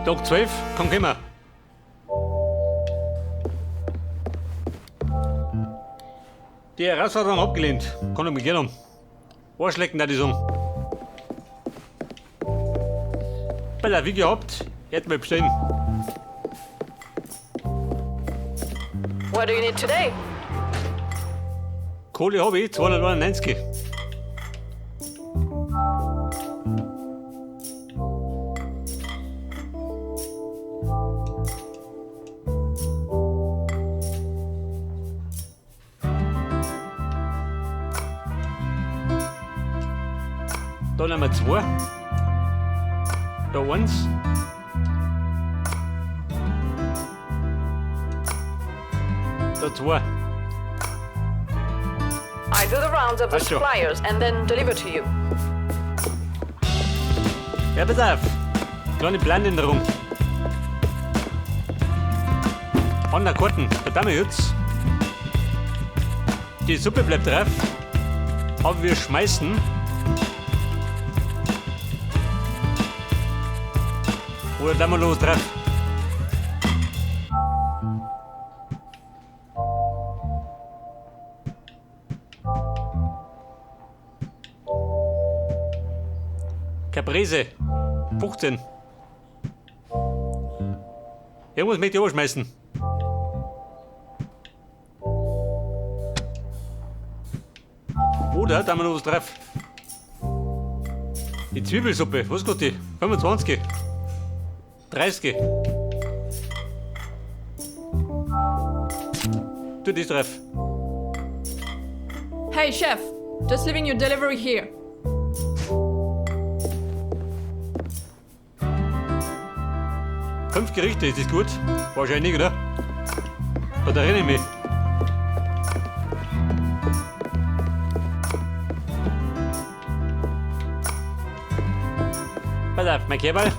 Tag 12, kann kommen. Die Herausforderung abgelehnt. Kann ich mich gern. Arschlecken, da die sagen. Bella, wie gehabt, hätten wir bestellen. What do you need today? Kohle habe ich, 291. Da nehmen wir zwei. Da eins. Da zwei. I do the rounds of the Passt schon. suppliers and then deliver to you. Ja, pass auf. Kleine Planänderung. An der Karten, da tun wir jetzt. Die Suppe bleibt drauf. Aber wir schmeißen. Oder da wir los drauf. Caprese. 15. Irgendwas möchte ich anschmeißen. Oder da haben wir noch was drauf. Die Zwiebelsuppe, was kostet die? 25. 30. Tu das drauf. Hey, chef. Just leaving your delivery here. Fünf Gerichte, ist das gut? Wahrscheinlich, oder? Da erinnere ich mich. Pass auf, mein Kerl.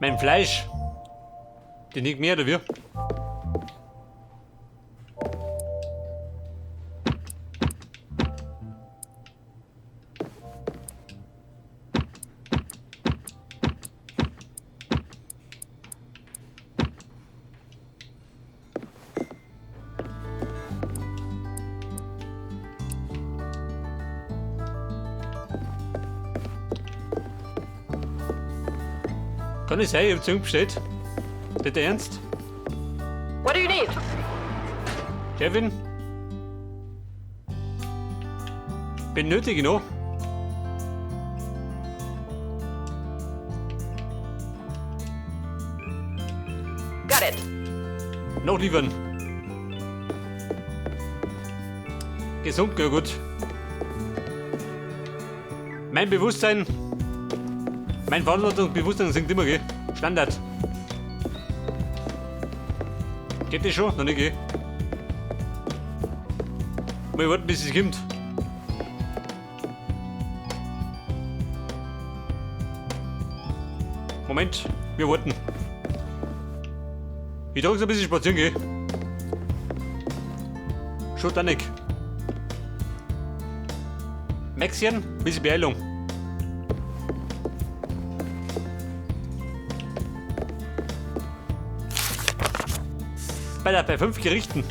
Mein Fleisch. Die nicht mehr, oder wie? Kann nicht sein, ich hab zu bestellt. Nicht der Ernst? What do you need? Kevin? Benötige ich noch? Got it. Noch liefern. Gesund, ja gut. Mein Bewusstsein, mein Verantwortungsbewusstsein sinkt immer, gell? Standard. Geht das schon? Noch nicht, gell? Mal warten, bis es kommt. Moment, wir warten. Ich trage so ein bisschen spazieren, gell? Schon dann nicht. Maxchen, bisschen Beeilung. Bei 5 Gerichten.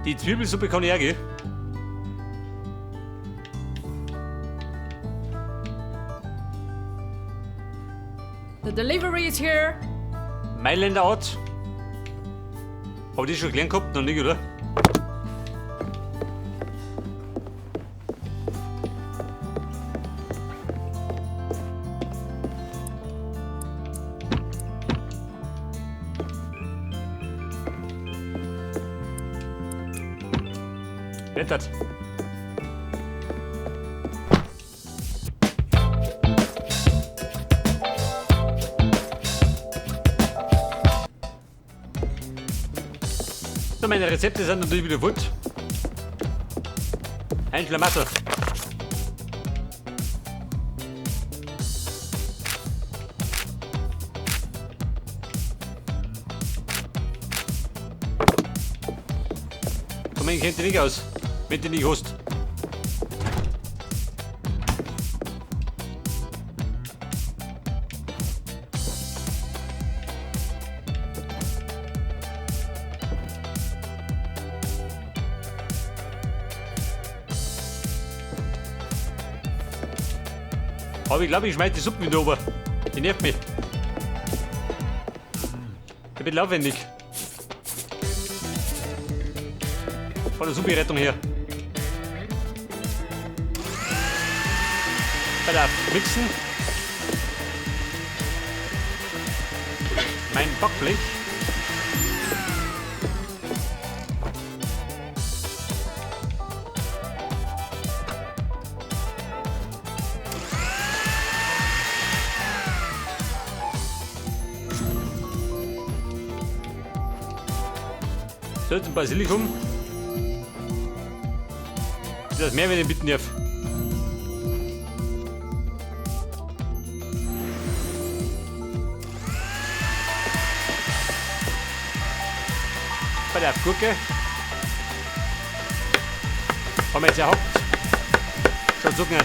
Die Zwiebelsuppe kann ich auch, gell? The delivery is here. Mailänder Art. Hab ich die schon gelernt gehabt? Noch nicht, oder? Blättert. So, meine Rezepte sind natürlich wieder fort. Ein Schlamassel. So, mein kennt dich nicht aus, wenn du nicht hast. Aber ich glaube, ich schmeiß die Suppe wieder runter. Die nervt mich. Ich bin aufwendig. Von der Suppe-Rettung her. Pass auf, mixen. Mein Backblech. So, jetzt ein Basilikum. Das mehr, wenn ich bitten darf. Bei der Gurke. Haben wir jetzt erhockt. Schaut so nicht.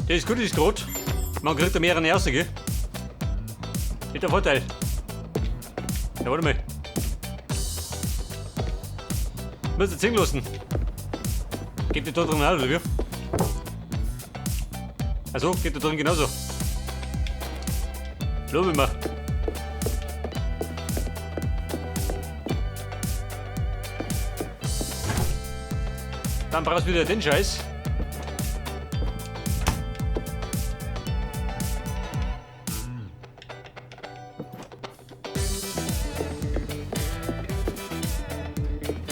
Das ist gut, das ist grad. Man kriegt da mehrere raus, gell? Ist der Vorteil. Ja, warte mal. Muss ich ziehen lassen. Geht die da drin auch, oder wie? Also, geht da drin genauso. Lobe ich mir. Dann brauchst du wieder den Scheiß.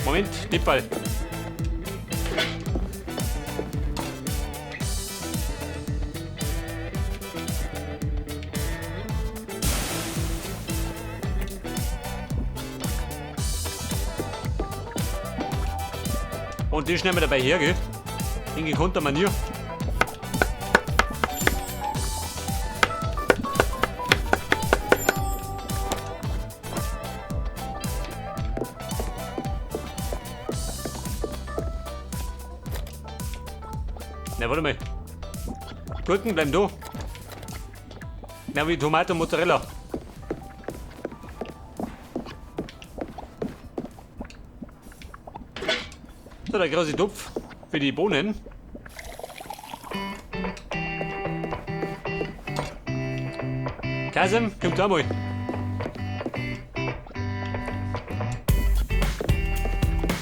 Moment, Tippball. Und die schneiden wir dabei her, gell? In gekonnter Manier. Na, warte mal. Gurken bleiben da. Na, wie Tomate und Mozzarella. So, der große Topf für die Bohnen. Kasem, kommt da mal.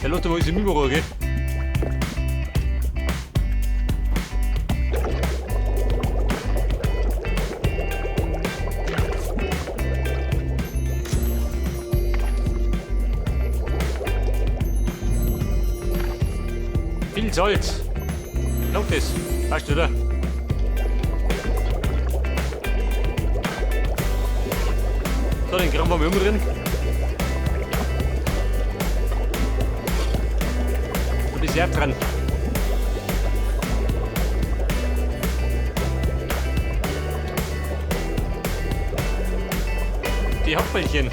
Der lässt mal unsere Mühe, gell? Viel Salz. Langt das? Weißt du, oder? So, den Kram wollen wir umrühren. Du bist ja dran. Die Hackbällchen.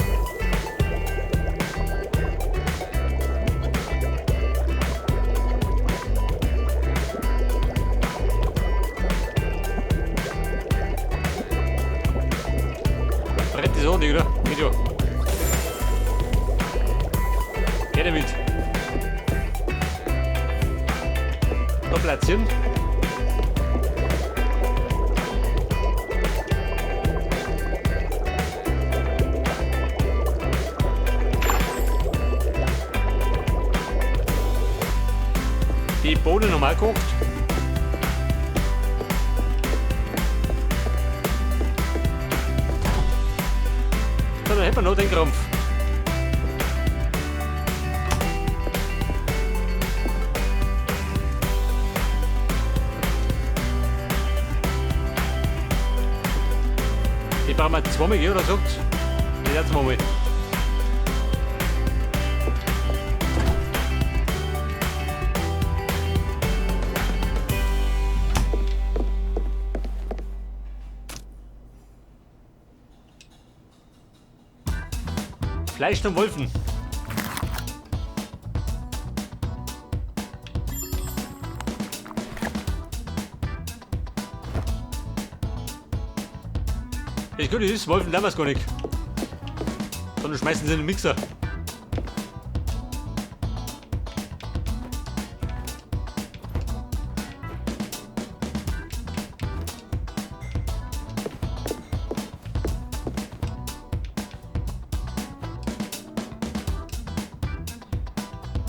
Brett ist auch nicht, oder? Geht ja. Her damit. Da platzieren. Die Bohnen normal gekocht. Dann hätten wir noch den Krampf. Die brauchen wir zweimal, oder sagt? Ja, zweimal. Fleisch zum Wolfen. Das Gute ist, Wolfen damals gar nicht. Sondern schmeißen sie in den Mixer.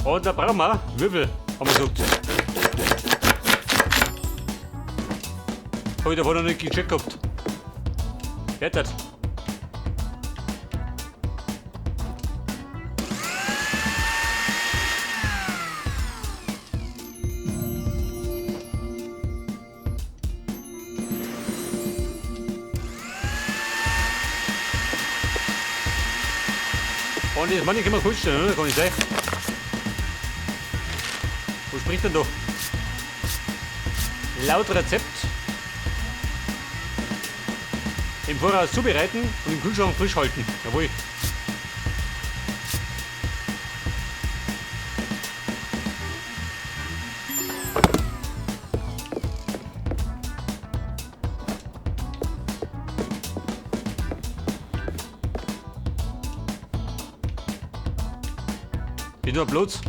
Und da brauchen wir Würfel, haben wir gesagt. Hab ich davor noch nicht gecheckt gehabt. Wer das? Und das meine ich immer kurz stellen, oder? Kann ich sein? Wo spricht denn da? Laut Rezept im Voraus zubereiten und im Kühlschrank frisch halten. Jawohl. Bin nur Platz.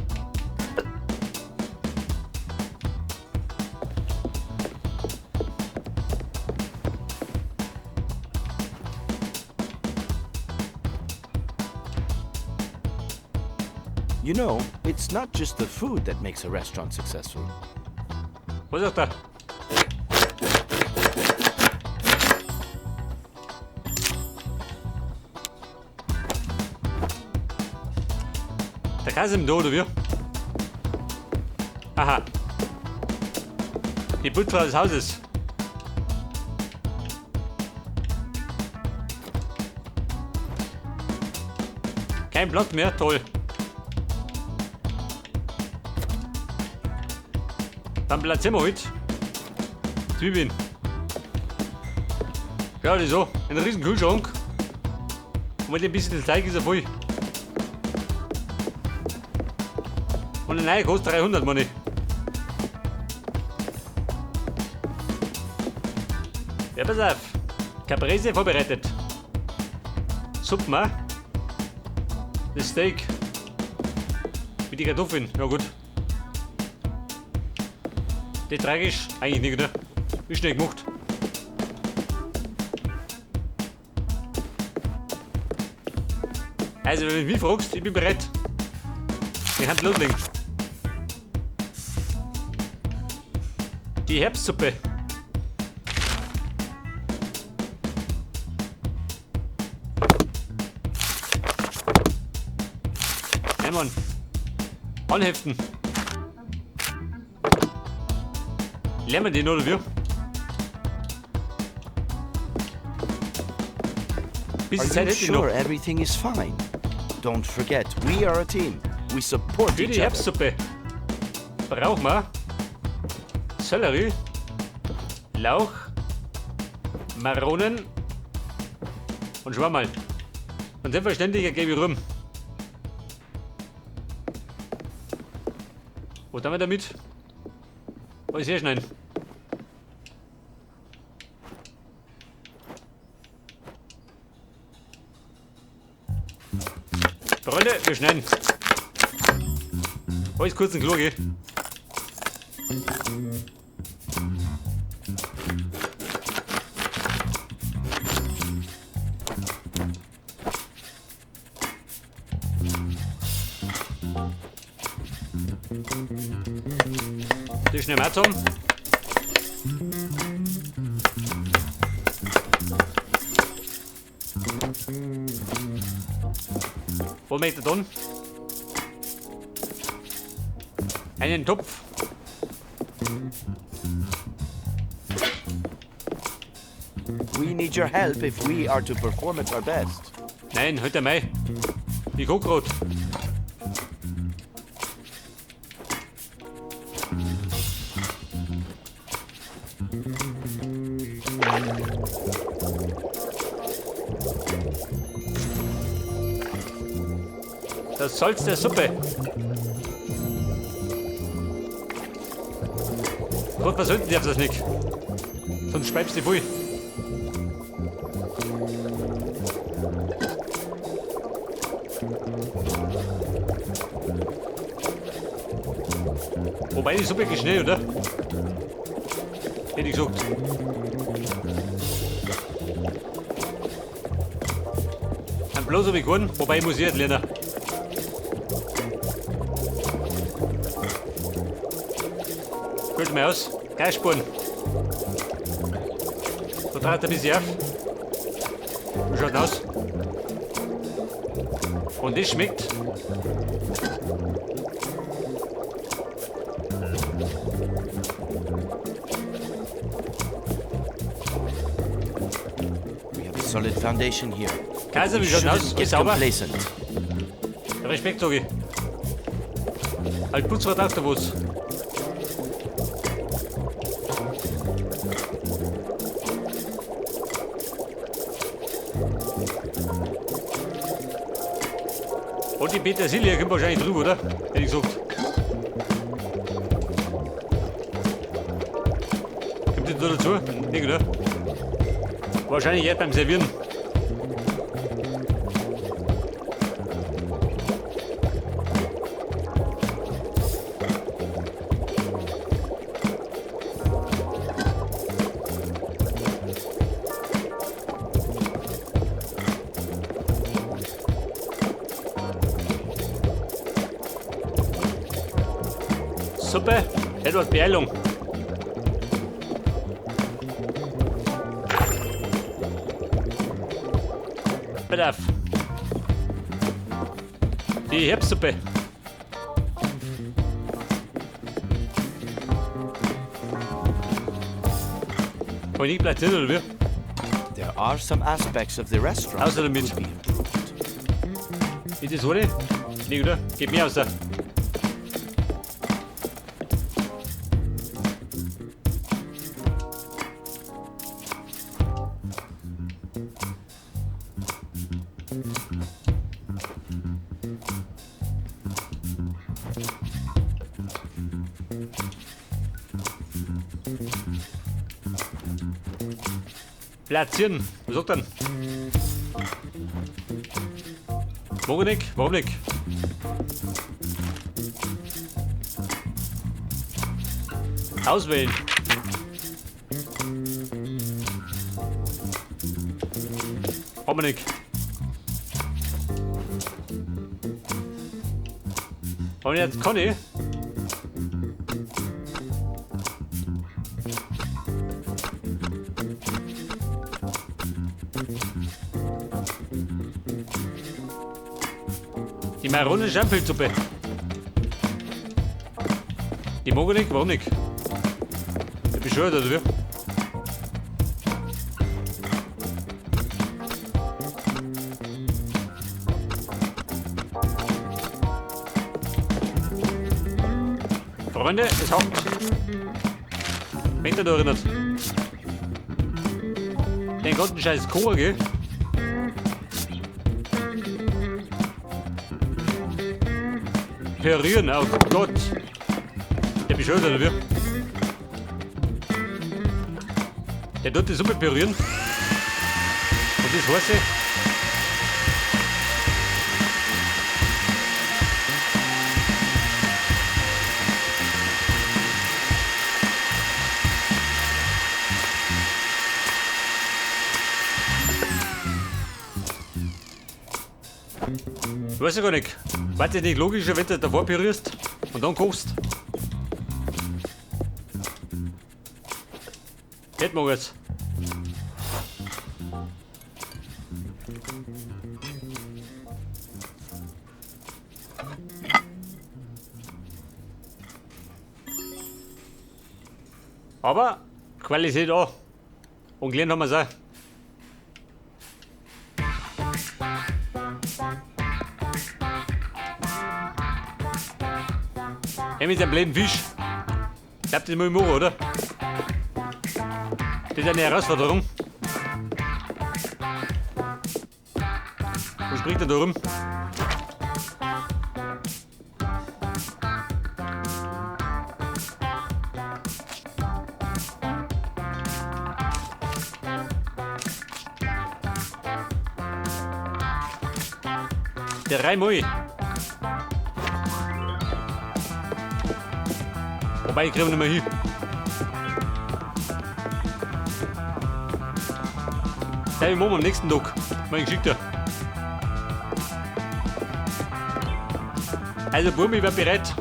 You know, it's not just the food that makes a restaurant successful. Was sagt er? Der Käse im da, oder wie? Aha. Die Putzfrau des Hauses. Kein Platz mehr, toll. Dann platzieren wir halt Zwiebeln. Ja, das ist so. Ein riesen Kühlschrank. Und mit ein bisschen Teig ist er voll. Und eine neue kostet 300, meine ich. Ja, pass auf. Caprese vorbereitet. Suppen, auch. Das Steak. Mit den Kartoffeln. Ja, gut. Das tragisch eigentlich nicht, oder? Ist schnell gemacht. Also, wenn du mich fragst, ich bin bereit. Wir können loslegen. Die Herbstsuppe. Nein, Mann. Anheften. Lernen wir den oder wie? Bisschen Are Zeit you hätte ich noch. sure everything is fine? Don't forget, we are a team. We support Für each die other. Herbstsuppe brauchen wir Sellerie, Lauch, Maronen und Schwammerl. Und selbstverständlich eine gelbe Rum. Was haben wir damit? Alles herschneiden. Freunde, wir schneiden. Alles kurz und klar, gell? Das schneiden wir auch zusammen. Was möchte er dann? Einen Topf. We need your help if we are to perform at our best. Nein, halt einmal. Ich guck grad. Das Salz der Suppe. Gott, was sollten darf das nicht? Sonst speibst du voll. Wobei die Suppe geht schnell, oder? Hätte ich gesagt. Ein bloß hab ich keinen, wobei ich muss ich nicht lernen. Fällt mir aus. Geistspuren. Da dreht er ein bisschen auf. Wie schaut aus? Und das schmeckt. We have a solid foundation here. Kaiser, We wie schaut aus? shouldn't get Ist sauber? complacent. Respekt, sag ich. Halt Putzrad auch da was. Und die Petersilie kommt wahrscheinlich drüber, oder? Hätte ich gesagt. Kommt die da dazu? Nicht, oder? Wahrscheinlich erst beim Servieren. Suppe, etwas Beeilung. Bedarf. Die Herbstsuppe. Kann ich nicht platzieren, oder wie? There are some aspects of the restaurant Außer that damit. could be improved. Ist das ohne? Nee, oder? Geht mir aus. Da. Platzieren. Was sagt denn? Warum nicht? Warum nicht? Auswählen. Haben wir nicht. Und jetzt kann ich. Die Marone Schampelsuppe. Die mag ich nicht, warum nicht? Ich bin schuld, oder wie? Freunde, es hackt. Wenn ihr da erinnert. Den ganzen scheiß Chor, gell? Pürieren, oh Gott. Der beschwört, oder wie? Der tut die Suppe pürieren. Und das heiße. Weiß ich gar nicht. War das nicht logischer, wenn du davor pürierst und dann kochst? Hätten wir jetzt. Aber Qualität auch. Und gelernt haben wir's auch. Er mit seinem blöden Fisch. Glaubt das mal im Ohr, oder? Das ist eine Herausforderung. Wo springt er da rum? Dreimal. Wobei, ich kriege nicht mehr hin. Ja, ich mache am nächsten Tag. Mein Geschickter. Also, Burm, ich war bereit.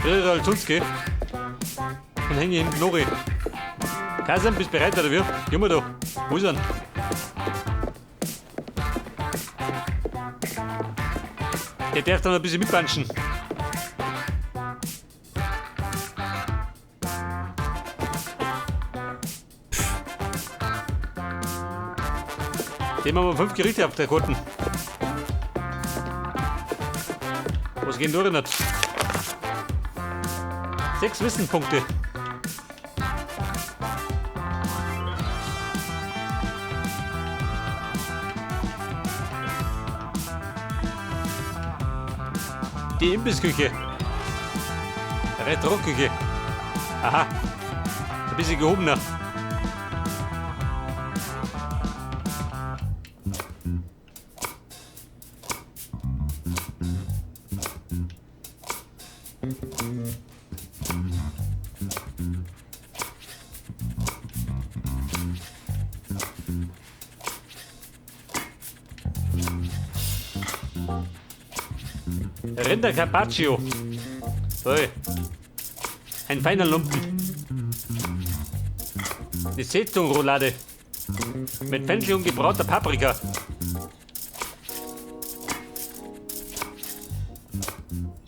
Früher als sonst, gell? Und hänge hinten noch rein. Kasim, bist bereit, oder wie? Geh mal da. Wo ist er? Der darf dann ein bisschen mitpanschen. Dem haben wir 5 Gerichte auf der Karten. Was gehen durch nicht? 6 Wissenpunkte. Die Imbissküche. Retro-Küche. Aha. Ein bisschen gehobener. Rinder Carpaccio. Hey. Ein feiner Lumpen. Eine Seezungenroulade. Mit Fenchel und gebrauter Paprika.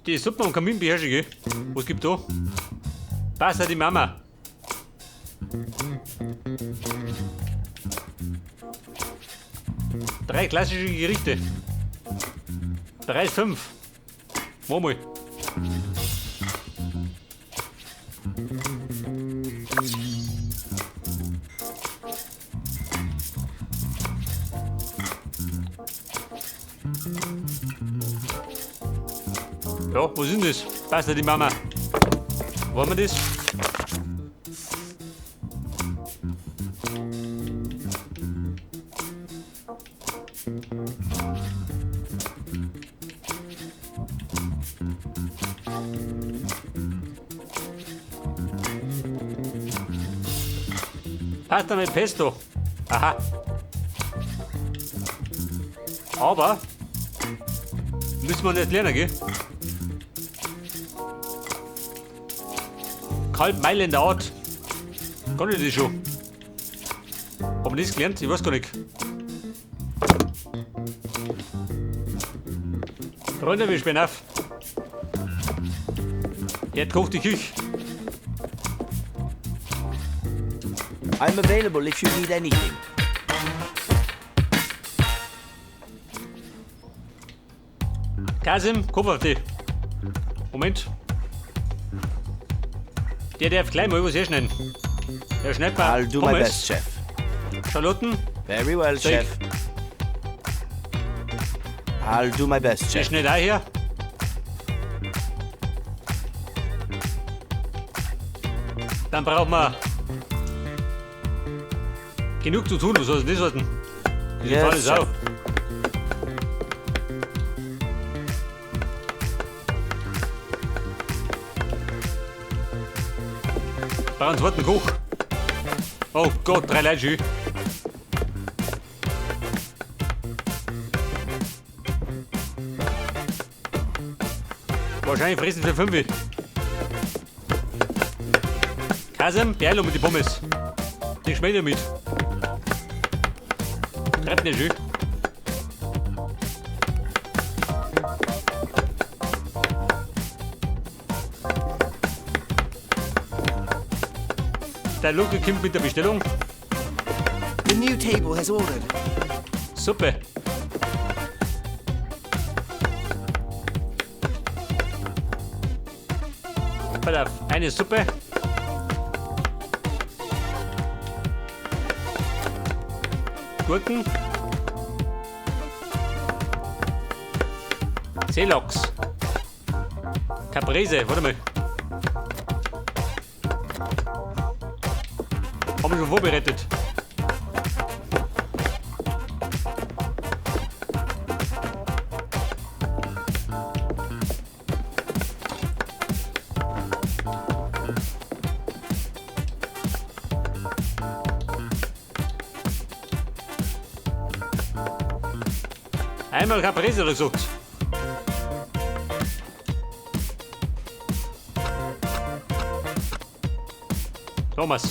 Die Suppe am Kamin beherrsche ich. Was gibt da? Pasta di Mama. Drei klassische Gerichte. 3,5. Mach mal. Ja, was ist denn das? Pasta di Mama. Wollen wir das? Pasta mit Pesto. Aha. Aber müssen wir nicht lernen, gell? Kalb Mailänder Art. Kann ich das schon? Haben wir das gelernt? Ich weiß gar nicht. Freunde, wir sperren auf. Jetzt kocht die Küche. I'm available if you need anything. Kasim, Kopf auf die. Moment. Der darf gleich mal was herschneiden. Der schneidet mal I'll do my Pommes. best, Chef. Schalotten. Very well, Steak. Chef. I'll do my best, Der Chef. schneidet auch her. Dann brauchen wir genug zu tun, was soll denn das halten? Diese Yes, faule Sau. Chef. Brauchen einen zweiten Koch. Oh Gott, 3 Leute schon. Wahrscheinlich fressen wir 5. Kasim, Beeilung mit den Pommes. Die schmecken ja mit. Treibt nicht schön. Der Luke kommt mit der Bestellung. The new table has ordered. Suppe. Pass auf, eine Suppe. Gurken. Seelachs. Caprese, warte mal. Haben wir schon vorbereitet. Einmal Caprese hat er gesagt. Thomas.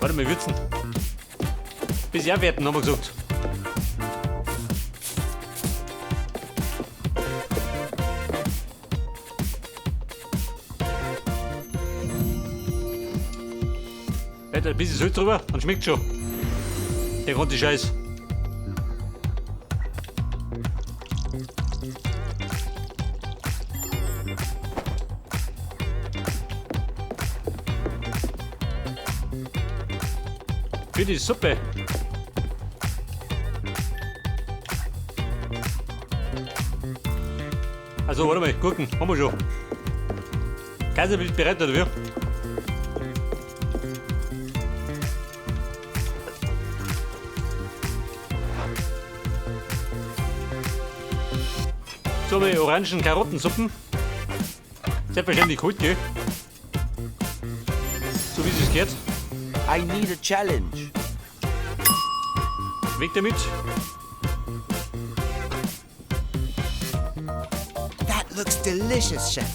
Warte mal, würzen. Bis werten, haben wir gesagt. Ein bisschen Salz drüber, dann schmeckt schon. Der ganze Scheiß. Für die Suppe. Also, warte mal, Gurken, haben wir schon. Kaiser bist bereit, oder wie? So, die orangen Karottensuppen. Selbstverständlich kalt, gell? So wie es gehört. I need a challenge. Weg damit. That looks delicious, Chef.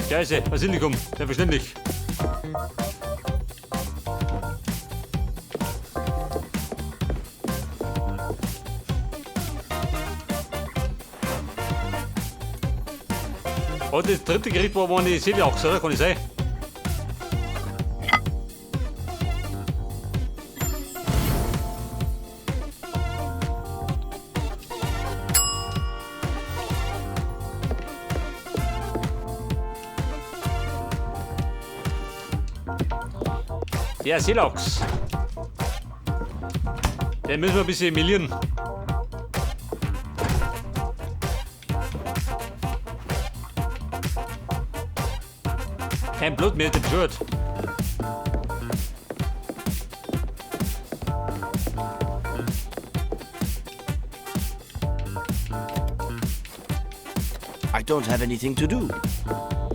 Scheiße, Basilikum, selbstverständlich. Und das dritte Gericht war die Seelachs, oder? Kann ich sein? Der Seelachs. Den müssen wir ein bisschen melieren. Kein Blut mehr, der bescheuert. I don't have anything to do.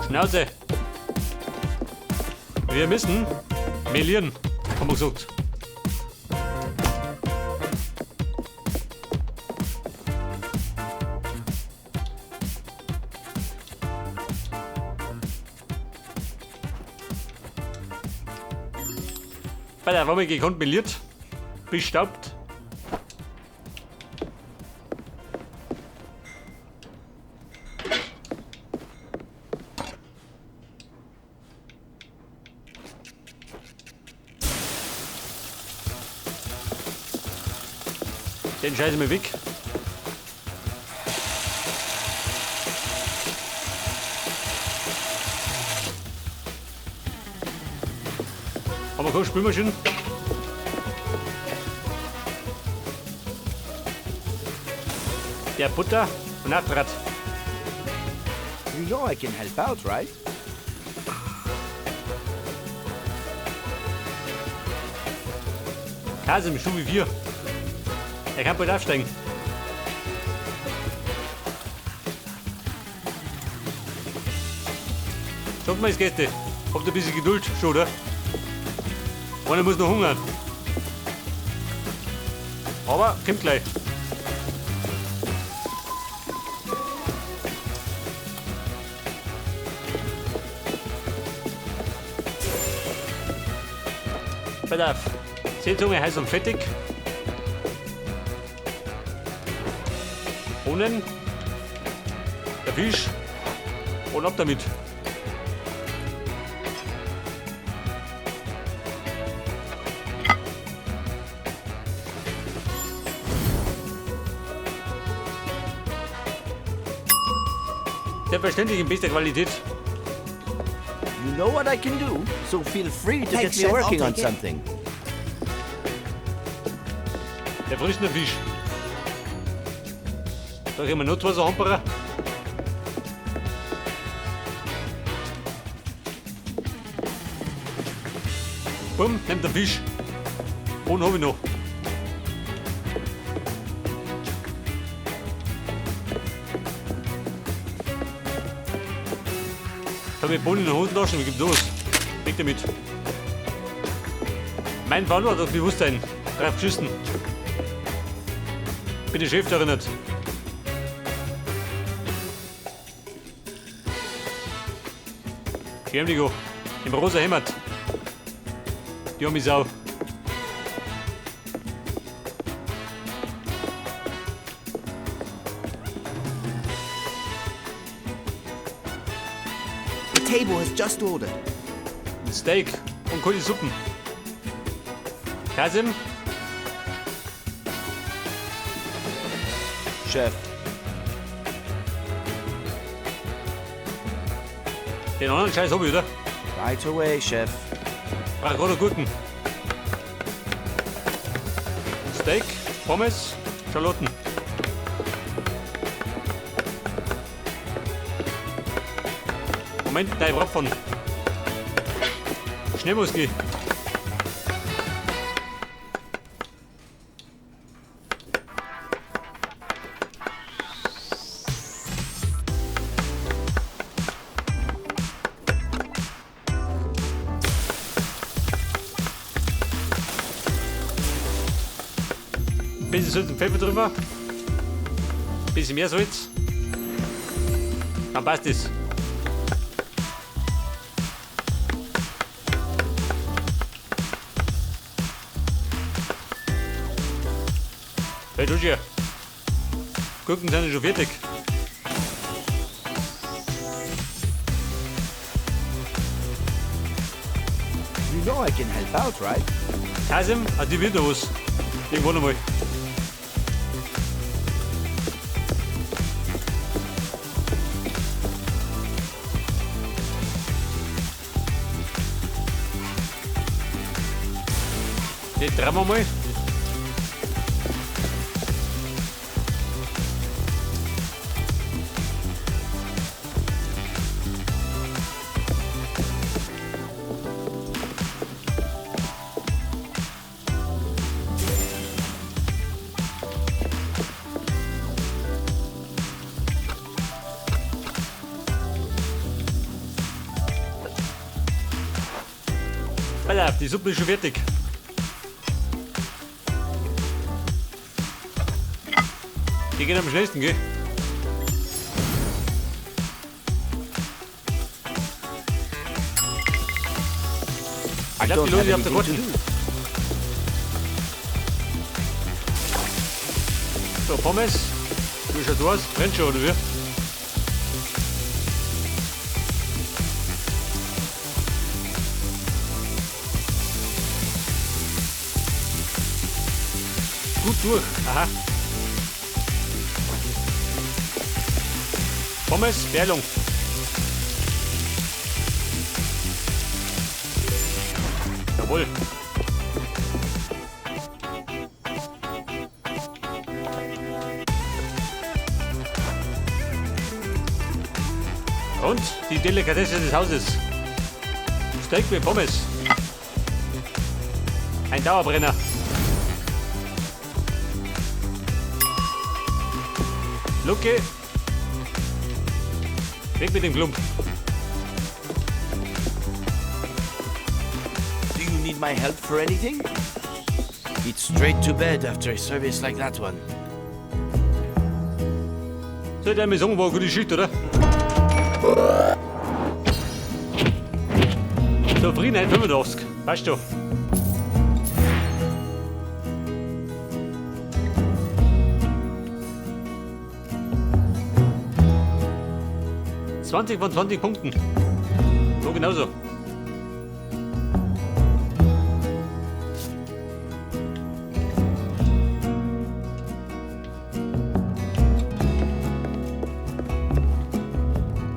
Schnauze. Wir müssen melieren, haben wir gesagt. Bei der haben wir gekonnt meliert, bestaubt. Den scheißen wir weg. Haben wir keine Spülmaschine? Der Butter und Nachtrad. You know I can help out, right? Käse im Schuh wie wir. Er kann bald aufsteigen. Schaut mal, Gäste. Habt ihr ein bisschen Geduld schon, oder? Einer muss noch hungern. Aber kommt gleich. Pass auf. Seezunge heiß und fettig. Bohnen, der Fisch und ab damit. Selbstverständlich in bester Qualität. You know what I can do, so feel free to Thanks, get me Chef. I'll working on take it. something. Der frischen Fisch. Da kriegen wir noch zwei so Hamperer. Bumm, nimmt den Fisch. Und hab ich noch. Da hab ich Bohnen in den Hosentaschen, wie gibt los? Weg damit. Mein Verantwortungsbewusstsein. Drauf geschissen. Bin der Chef da erinnert. Schäm Im rosa Hemd. Die arme Sau. The table has just ordered. Ein Steak und coole Suppen. Kasim, Chef, den anderen Scheiß hab ich, oder? right away, Chef. Brauch gerade Gurken. Steak, Pommes, Schalotten. Moment, nein, ich von. Schnell muss gehen. Bisschen Salz und Pfeffer drüber. Bisschen mehr Salz. Dann passt es. Hey, du hier. Gurken sind ja schon fertig. You know I can help out, right? Kasim, ah, die wird noch was. Irgendwann einmal. Den drehen wir mal. Pass auf, die Suppe ist schon fertig. Die geht am schnellsten, gell? I Ich glaub, die don't have Leute auf der anything to Karten. do. So, Pommes. Wie schaut aus? Brennt schon, oder wie? Gut durch. Aha. Pommes, Berlung. Jawohl. Und die Delikatesse des Hauses. Steak mit Pommes. Ein Dauerbrenner. Lucke. Weg mit dem Klump. Do you need my help for anything? It's straight to bed after a service like that one. Soll ich einmal sagen, war eine gute Geschichte, oder? Zufriedenheit 85. Weißt du? 20 von 20 Punkten. So genauso.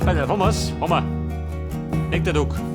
Also, haben wir's? Haben wir. Nächster Tag.